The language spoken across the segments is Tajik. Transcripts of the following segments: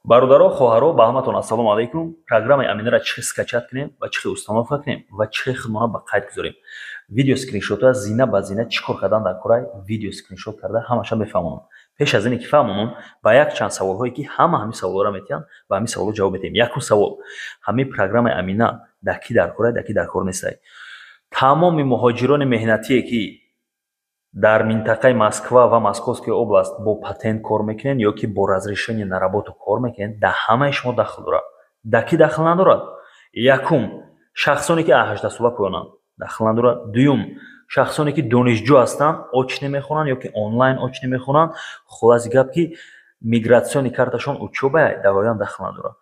Бародаро, хоҳаро, ба ҳаматон ассалому алайкум. Программаи Аминаро чӣ хел скачать кунем ва чӣ хел установка кунем ва чӣ хел худмона ба қайд гузорем, видео скриншотҳоя зина ба зина чӣ кор кардан дар кораи, видео скриншот карда ҳамаша мефаҳмонам. Пеш аз ине ки фаҳмонам, ба якчанд саволҳое, ки ҳама ҳамин саволҳоро метиҳанд, ба ҳамин саволҳо ҷавоб медиҳем. Якум савол: ҳамин программаи Амина дар кӣ дар корай, дар кӣ дар кор нестай? Тамоми муҳоҷирони меҳнатие, ки дар минтақаи Москва ва Московская область бо патент кор мекунед ё ки бо разрешение на работу кор мекунед, дар ҳамаи шумо дахл дорад. Дар кӣ дахл надорад? Якум, шахсоне ки аз 18 сола поёнанд, дахл надорад. Дуюм, шахсоне ки донишҷӯ ҳастанд, очно мехонанд ё ки онлайн очно мехонанд, хулоси гап, ки миграционный карташон учёба, дар воям дахл надорад.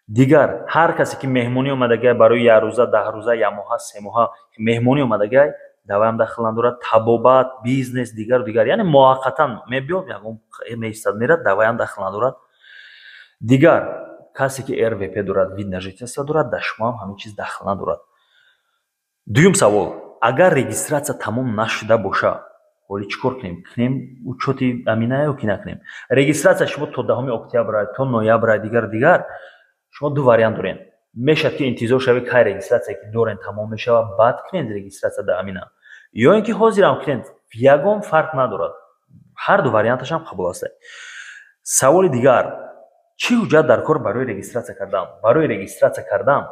Дигар ҳар касе ки меҳмонӣ омадагай барои якрӯза, 10 рӯза, якмоҳа, 3 моҳа меҳмонӣ омадагай, даваям дахл надорад. Табобат, бизнес, дигару дигар, яъне муваққатан мебиёд, ягон меистад, мерад, даваям дахл надорад. Дигар касе ки РВП дорад, вид на жительство дорад, дар шумоам ҳамин чиз дахл надорад. Дуюм савол: агар регистрация тамом нашуда боша, ҳоли чӣ кор кунем? Кунем учёти Амина ё ки накунем? Регистрация шумо то 10 октябр, то ноябр, дигару дигар. Шумо ду вариант дорем: мешавад, ки интизор шавед, кай регистрация ки дорен тамом мешавад, баъд кунед регистрация дар Амина, ё ин ки ҳозирам кунед, ягон фарқ надорад, ҳар ду варианташам қабул аст. Саволи дигар: чӣ ҳуҷҷат дар кор барои регистрация кардан? Барои регистрация кардан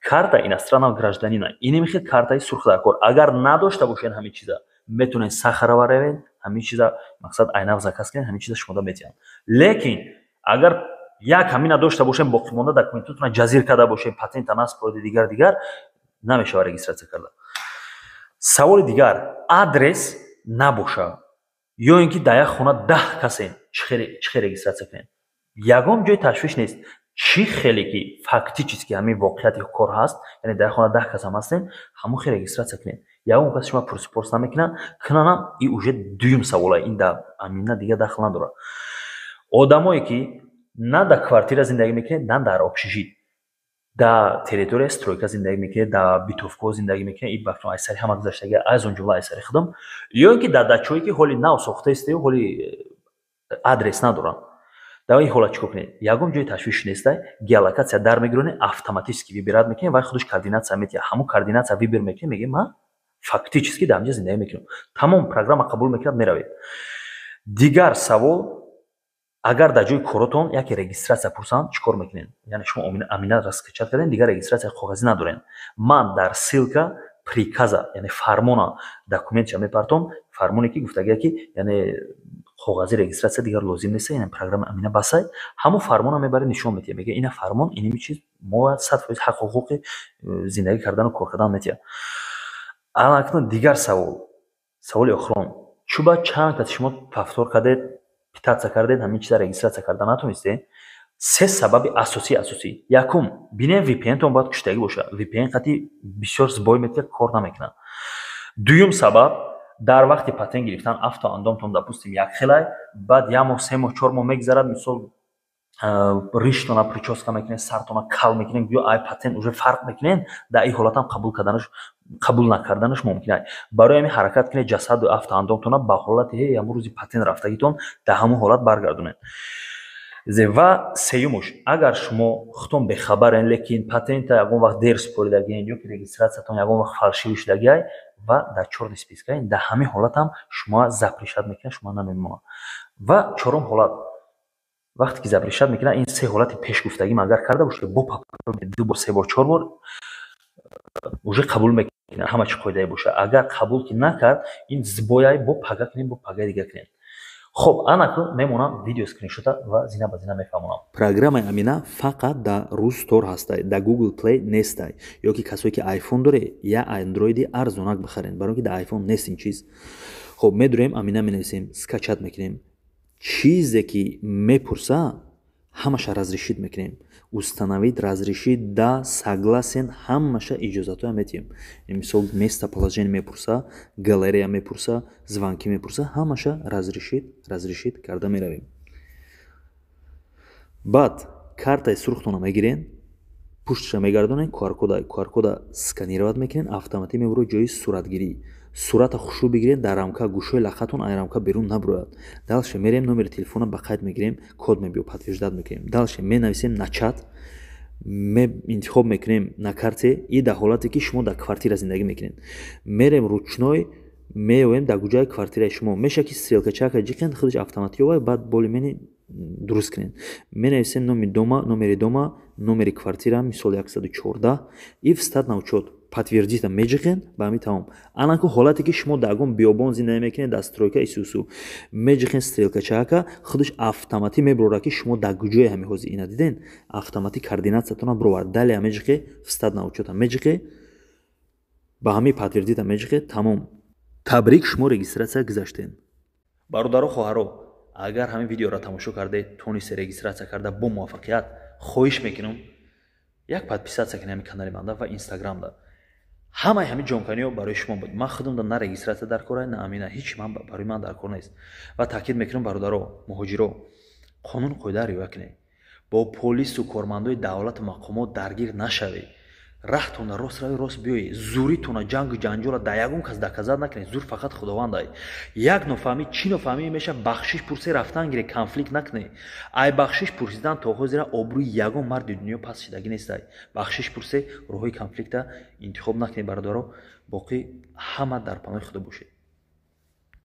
карта иностранного гражданина, инеми хел картаи сурх дар кор. Агар надошта бошед ҳамин чиза, метавонед Сахарова равед, ҳамин чиза, мақсад, айнав заказ кунед, ҳамин чиза шумода метиҳанд. Лекин агар як ҳамина дошта бошем, боқимонда документотона ҷазир карда бошем, патента наспорида, дигар дигар, намешавад регистрация карда. Саволи дигар: адрес набоша ё ин ки дар як хона 10 касем, чӣ хел регистрация кунем? Ягон ҷои ташвиш нест. Чӣ хеле ки фактически ҳамин воқеияти кор ҳаст, яъне дар як хона 10 кас ҳам ҳастем, ҳамон хел регистрация кунем. Ягон кас шумо пурсупорс намекунад. Кунанам, и уже дуюм савола, ин дар Амина дигар дахл надорад. Одамое ки на дар квартира зиндагӣ мекунед, на дар общежит, дар территорияи стройка зиндагӣ мекунед, дар бытовкаҳо зиндагӣ мекунед, и бафтон аз сари ҳама гузаштагӣ, аз он ҷумла аз сари худам, ё ин ки дар дачое, ки ҳоли нав сохтаистаю ҳоли адрес надоранд, дар ин ҳолат чӣ кор кунед? Ягон ҷои ташвиш нестай. Геолокация дар мегиронед, автоматически выбирать мекунед, вай худаш координация метиҳад. Ҳамон координация выбор мекунед, мегӯед: «Ман фактически дар ҳаминҷа зиндагӣ мекунам». Тамом, программа қабул мекунад, меравед. Дигар савол: агар дар ҷои коротон яке регистрация пурсанд, чӣ кор мекунед? Яъне шумо Аминаро скачать кардем, дигар регистрацияи коғазӣ надорем. Ман дар ссылка приказа, яъне фармона, документша мепартом, фармоне ки гуфтагия, ки яъне коғази регистрация дигар лозим нест, яъне программа Амина басай. Ҳамон фармона мебаред, нишон медиҳед, мега: «Ина фармон, иними чиз мо 100% ҳаққу ҳуқуқи зиндагӣ кардану кор кардан метиҳад». Акнун дигар савол, саволи охирон: чӯба чанд каси шумо повтор кардед, пытаться кардед, ҳамин чиза регистрация карда натонистед? Се сабаби асосӣ. Якум, бинем, VPN-тон бояд куштагӣ бошад. VPN қати бисёр сбой метиҳад, кор намекунад. Дуюм сабаб: дар вақти патент гирифтан афту андомтон, допустим, якхелай, баъд як моҳ, 3 моҳ, 4 моҳ мегузарад, мисол, риштона причёска мекунед, сартона кал мекунед, гӯё ай патент уже фарқ мекунед, дар ин ҳолатам қабул карданаш, қабул накарданаш мумкин аст. Барои ҳамин ҳаракат кунед, ҷасаду афту андомтона ба ҳолати ҳамон рӯзи патент рафтагитон, дар ҳамон ҳолат баргардонед. Ва сеюмуш: агар шумо худтон бехабарен, лекин патента ягон вақт дер супоридагиен ё ки регистрациятон ягон вақт фальшивый шудагиай ва дар чёрный спискаен, дар ҳамин ҳолатам шумо запрещать мекунад, шумо намемонад. Ва чорум ҳолат: вақте ки запрещать мекунад, ин се ҳолати пешгуфтагим агар карда бошед, бо ду бор, се бор, чор бор, уже қабул мекунад, ҳама чӣ қоидае бошад. Агар қабул ки накард, ин сбой ай, бо пага кунем, бо пагаи дигар кунем. Хоб, анаку мемонам видео скриншота ва зина ба зина мефаҳмонам. Программаи Амина фақат дар RuStore ҳастай, дар Google Play нестай. Ё ки касое ки iPhone доре, я андроиди арзонак бихарен, барои ки дар iPhone нест ин чиз. Хоб, медурем, Амина менависем, скачать мекунем. Чизе ки мепурса, ҳамаша разрешить мекунем: установить, разрешить, да, согласен, ҳамаша иҷозатҳоя метиҳем. Мисол, местоположение мепурса, галерея мепурса, звонки мепурса, ҳамаша разрешить, разрешить карда меравем. Баъд картаи сурхтона мегирен. Пушташа мегардонед, QR-кода, QR-кода сканировать мекунед, автоматӣ мебурад ҷои суратгирӣ. Сурата хушрӯ бигиред, дар рамка гӯшои лақатон ай рамка берун набурояд. Дальше мерем, номери телефона ба қайд мегирем, код мебиё, подтверждать мекунем. Дальше менависем «начать», интихоб мекунем «на карте» и дар ҳолате ки шумо дар квартира зиндагӣ мекунед, мерем ручной, меоем дар куҷои квартираи шумо меша ки стрелкачака ҷиқен, худаш автоматӣ овай. Баъд более-менее дуруст кунед. Менависем номи дома, номери дома, номери квартира, мисол 114, и «встать на учет», подтвердить меҷиқен, ба ҳамин тамом. Анаку ҳолате ки шумо дар ягон биёбон зиндагӣ мекунед, дар стройка исусу, меҷиқен стрелкачака, худаш автоматӣ мебурора ки шумо дар куҷое ҳами ҳозир. Ина диден, автоматӣ координатсиятона бировард. Далее меҷиқе, «встать на учета» меҷиқе, ба ҳамин подтвердить меҷиқе, тамом. Табрик, шумо регистрация гузаштен. Бародару хоҳаро, агар ҳамин видеоро тамошо кардаед, тонисе регистрация карда бо муваффақият, хоҳиш мекунам, як подписаться кунед ҳамин канали манда ва Инстаграмда. Ҳамаи ҳамин ҷонканиҳо барои шумо буд. Ман худамда на регистрация дар кора, на амина, ҳеч ман барои ман дар кор нест. Ва таъкид мекунам, бародаро, муҳоҷиро, қонуну қоида риоя кунед, бо полису кормандои давлату мақомот даргир нашавед. Раҳтона рост рави, рост биёед. Зуритона, ҷангу ҷанҷола дар ягон кас доказать накунед. Зур фақат Худовандай. Як нофаҳмӣ, чӣ нофаҳмӣ меша, бахшиш пурсе, рафтан гире, конфликт накунед. Ай бахшиш пурсидан то ҳозира обрӯи ягон марди дунё паст шидагӣ нестай. Бахшиш пурсе, роҳҳои конфликта интихоб накунед. Бародаро, боқӣ ҳама дар паноҳи Худо бошед.